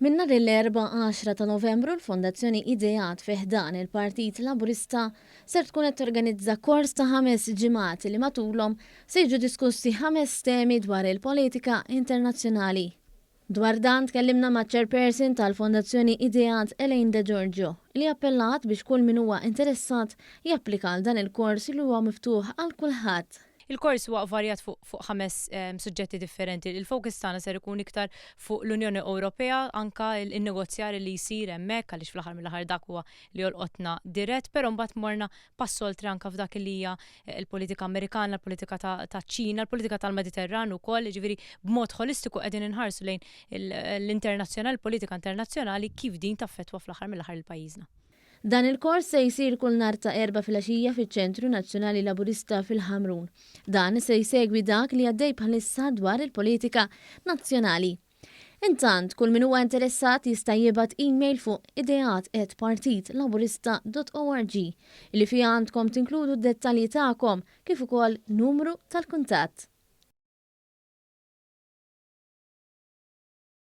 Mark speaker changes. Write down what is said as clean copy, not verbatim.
Speaker 1: Minn nhar l-Erbgħa 10 ta' Novembru l-Fondazzjoni Ideat fi ħdan il-Partit Laburista ser tkun qed torganizza kors ta' 5 ġimgħat li matulhom se jiġu diskussi 5 temi dwar il-politika internazzjonali. Dwar dan tkellimna maċ-Chairperson tal-Fondazzjoni Ideat Elaine De Giorgio li appellat biex kull min huwa interessat japplika għal dan il-kors li huwa miftuħ għal kulħadd.
Speaker 2: Il-kors huwa varjat fuq 5 suġġetti differenti. Il-focus tagħna ser ikun iktar fuq l-Unjoni Ewropea, anka il-negozjar li jsir hemmhekk għaliex fl-aħħar mill-aħħar dak huwa li jolqotna dirett, però mbagħad morna pass oltre anka f'dak li hija l-politika Amerikana, l-politika ta' Ċina, l-politika tal-Mediterran ukoll, jiġifieri b'mod ħolistiku qegħdin inħarsu lejn l-internazzjonali, l-politika internazzjonali kif din taffettwa fl-aħħar mill-aħħar lil pajjiżna.
Speaker 1: Dan il-kors se jsir kull nhar ta' Erbgħa filgħaxija fiċ-Ċentru Nazzjonali Laburista fil-Ħamrun. Dan se jsegwi dak li għaddej bħalissa dwar il-politika nazzjonali. Intant, kull min huwa interessat jista' jibgħat email fuq ideat@partitlaburista.org li fiha għandkom tinkludu d-dettalji tagħkom kif ukoll numru tal-kuntatt.